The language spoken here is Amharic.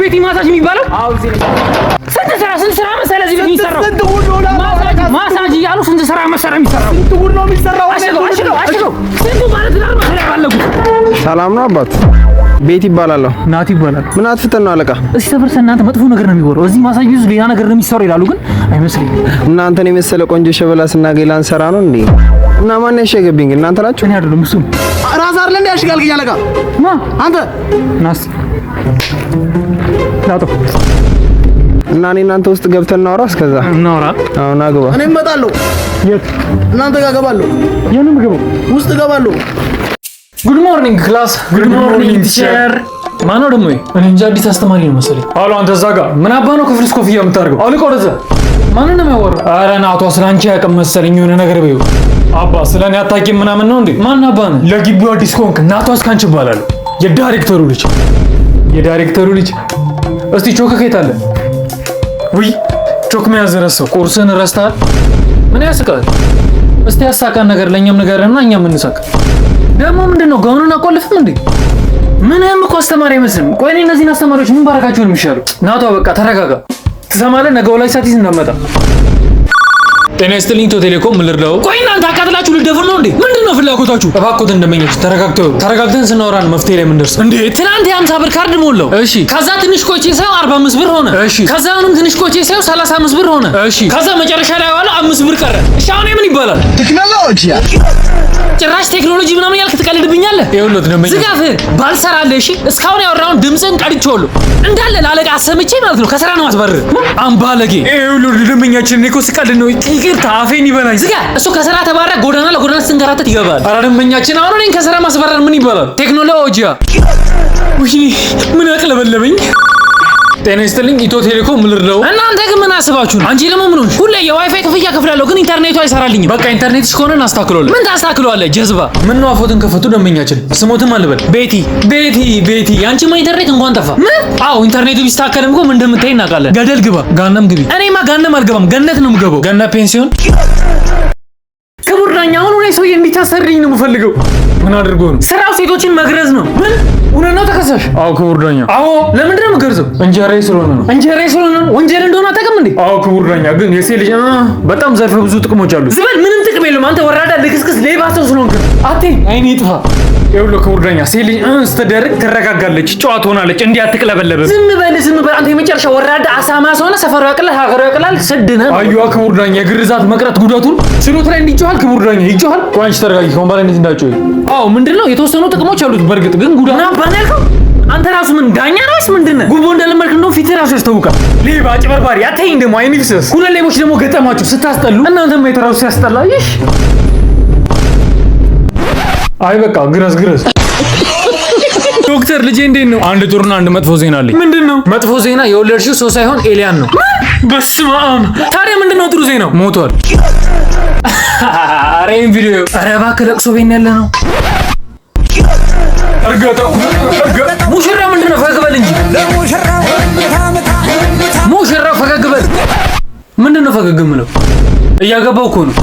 ቤቲ ማሳጅ የሚባለው? ስንት ስራ፣ ስንት ስራ መሰለህ እዚህ ቤት የሚሰራው? ማሳጅ ማሳጅ እያሉ ስንት ስራ መሰለህ የሚሰራው? ስንት ጉድ ነው የሚሰራው? አሽገው፣ አሽገው፣ አሽገው። ስንቱ ባለ ትዳር መሰለህ ያባለጉት? ሰላም ነው አባት? ቤት ይባላለሁ። ናቲ ይባላል። ምን አጥፍተን ነው አለቃ? እዚህ ሰፈር እናንተ መጥፎ ነገር ነው የሚወራው። እዚህ ማሳጅ ቤት ውስጥ ሌላ ነገር ነው የሚሰራው ይላሉ፣ ግን አይመስለኝም። እናንተን የመሰለ ቆንጆ ሸበላ ስናገኝ ላንሰራ ነው እንዴ? እና ማን ያሸገብኝ ግን እናንተ ናችሁ? እኔ አይደለም፣ እሱ ነው። ራስህ አይደለ እንዴ ያሽጋልከኝ አለቃ? ማ? አንተ። ናስ ላጦ። እና እኔ እናንተ ውስጥ ገብተን እናውራ እስከዛ። እናውራ። አሁን አግባ። እኔ እመጣለሁ። የት? እናንተ ጋር እገባለሁ። የት ነው የምገባው? ውስጥ እገባለሁ። Good morning, class። Good morning, teacher። ማነው ደግሞ ይሄ? እኔ እንጃ፣ አዲስ አስተማሪ ነው መሰለኝ። አሎ፣ አንተ እዛ ጋር ምን አባ ነው ክፍል ውስጥ ኮፍያ የምታደርገው? አውልቀው ወደዛ። ማንን ነው የሚያወራው? ኧረ ናቷ ስለ አንቺ አያውቅም መሰለኝ፣ የሆነ ነገር በይው። አባ ስለ እኔ አታውቂም ምናምን ነው እንዴ? ማን አባ ነህ? ለግቢው አዲስ ከሆንክ ናቷ እስካንቺ እባላለሁ። የዳይሬክተሩ ልጅ፣ የዳይሬክተሩ ልጅ። እስቲ ቾክ ከየት አለ? ውይ፣ ቾክ መያዝ ረሳው። ቁርስን ረስተሃል? ምን ያስቃል? እስቲ ያሳቃን ነገር ለእኛም ንገረንና እኛም እንሳቅ። ደግሞ ምንድን ነው ጋውኑን አቆልፍም እንዴ? ምንም እኮ አስተማሪ አይመስልም። ቆይ እኔ እነዚህን አስተማሪዎች ምን ባረካቸው ነው የሚሻለው? ናቷ በቃ ተረጋጋ። ትሰማለህ? ነገ ወላጅ ሳትይዝ እንዳትመጣ። ጤና ይስጥልኝ፣ ኢትዮ ቴሌኮም፣ ምን ልርዳው? ቆይ እናንተ አቃጥላችሁ ልደፍር ነው እንዴ? ምንድን ነው ፍላጎታችሁ? እባክዎትን ደንበኞች ተረጋግተው፣ ተረጋግተን ስናወራ ነው መፍትሄ ላይ የምንደርሰው። እንዴ፣ ትናንት የ50 ብር ካርድ ሞላው። እሺ። ከዛ ትንሽ ቆይቼ ሳየው 45 ብር ሆነ። እሺ። ከዛ አሁንም ትንሽ ቆይቼ ሳየው 35 ብር ሆነ። እሺ። ከዛ መጨረሻ ላይ ዋለ 5 ብር ቀረ። እሺ፣ አሁን ምን ይባላል? ቴክኖሎጂ። ጭራሽ ቴክኖሎጂ ምናምን ያልክ ትቀልድብኛለህ። ይኸውልህ ደንበኛ፣ ዝጋፍህን ባልሰራልህ። እሺ፣ እስካሁን ያወራውን ድምፅን ቀድቼዋለሁ እንዳለ ለአለቃ አሰምቼ ማለት ነው ከስራ ነው ማስባረር። አምባለጌ። ይኸውልህ ደንበኛችን፣ እኔ እኮ ስቀልድ ነው፣ ይቅርታ፣ አፌን ይበላኝ። ዝጋ። እሱ ከስራ ተባረ ጎዳና ለጎዳና ስትንከራተት ይገባል። ኧረ ደንበኛችን፣ አሁን እኔን ከስራ ማስባረር ምን ይባላል? ቴክኖሎጂያ። ወይኔ፣ ምን አቅለበለበኝ። ጤና ይስጥልኝ፣ ኢትዮ ቴሌኮም፣ ምን ልርዳው? እናንተ ግን ምን አስባችሁ ነው? አንቺ ደግሞ ምን ሆንሽ? ሁሌ የዋይፋይ ክፍያ ከፍላለሁ፣ ግን ኢንተርኔቱ አይሰራልኝም። በቃ ኢንተርኔትሽ ከሆነ እናስተካክለዋለን። ምን ታስተካክለዋለህ? ጀዝባ። ምን ነው አፎትን ከፈቱ ደንበኛችን። ስሞትም አልበል። ቤቲ፣ ቤቲ፣ ቤቲ። ያንቺማ ኢንተርኔት እንኳን ጠፋ። ምን? አዎ፣ ኢንተርኔቱ ቢስተካከልም እኮ ምን እንደምታይ እናውቃለን። ገደል ግባ፣ ጋነም ግቢ። እኔማ ጋነም አልገባም፣ ገነት ነው የምገባው። ገነት ፔንሲዮን። ክቡር ዳኛ፣ አሁን እኔ ሰውዬ እንዲታሰርልኝ ነው የምፈልገው። ምን አድርጎ ነው? ስራው ሴቶችን መግረዝ ነው። ምን፣ እውነት ነው ተከሳሽ? አዎ ክቡር ዳኛ። አዎ፣ ለምንድን ነው የምገርዘው? እንጀራዬ ስለሆነ ነው። እንጀራዬ ስለሆነ ነው። ወንጀል እንደሆነ አታውቅም እንዴ? አዎ ክቡር ዳኛ፣ ግን የሴት ልጅ በጣም ዘርፈ ብዙ ጥቅሞች አሉ። ዝም በል፣ ምንም ጥቅም የለውም። አንተ ወራዳ ልክስክስ ሌባ ሰው ስለሆንክ አቴ አይኔ ይጥፋ። ይኸውልህ ክቡር ዳኛ፣ ሴት ልጅ ስትደርግ ትረጋጋለች፣ ጨዋ ትሆናለች፣ እንዲህ አትቅለበለብም። ዝም በል፣ ዝም በል። አንተ የመጨረሻ ወራዳ አሳማ ሰው ነህ። ሰፈሩ ያቅላል፣ ሀገሩ ያቅላል። ስድ ነህ። አዩዋ ክቡር ዳኛ፣ የግርዛት መቅረት ጉዳቱን ችሎት ላይ እንዲጮሃል። ክቡር ዳኛ ይጮሃል። ቆይ አንቺ ተረጋጊ፣ ከአሁን በኋላ እንዴት እንዳትጮሂ። አዎ፣ ምንድን ነው የተወሰኑ ጥቅሞች አሉት። በእርግጥ ግን ጉዳት ና ባን ያልከው አንተ ራሱ ምን ዳኛ ነው ወይስ ምንድን ነህ? ጉቦ እንደለመድክ እንደውም ፊትህ ራሱ ያስታውቃል። ሌባ፣ አጭበርባሪ። አተይኝ ደግሞ፣ አይን ይፍሰስ። ሁለት ሌቦች ደግሞ ገጠማችሁ፣ ስታስጠሉ። እናንተማ የተራሱ ሲያስጠላ። ይሽ አይ በቃ ግረዝ ግረዝ። ዶክተር፣ ልጄ እንዴት ነው? አንድ ጥሩና አንድ መጥፎ ዜና አለኝ። ምንድን ነው? መጥፎ ዜና የወለድሽው ሰው ሳይሆን alien ነው። በስመ አብ። ታዲያ ምንድን ነው ጥሩ ዜናው? ሞቷል። ኧረ ይሄን ቪዲዮ፣ ኧረ እባክህ፣ ለቅሶ ቤት ያለ ነው። እርገጠው። ሙሽራ ምንድን ነው? ፈገግ በል እንጂ ሙሽራው፣ ፈገግ በል። ምንድን ነው ፈገግ የምለው? እያገባው እኮ ነው።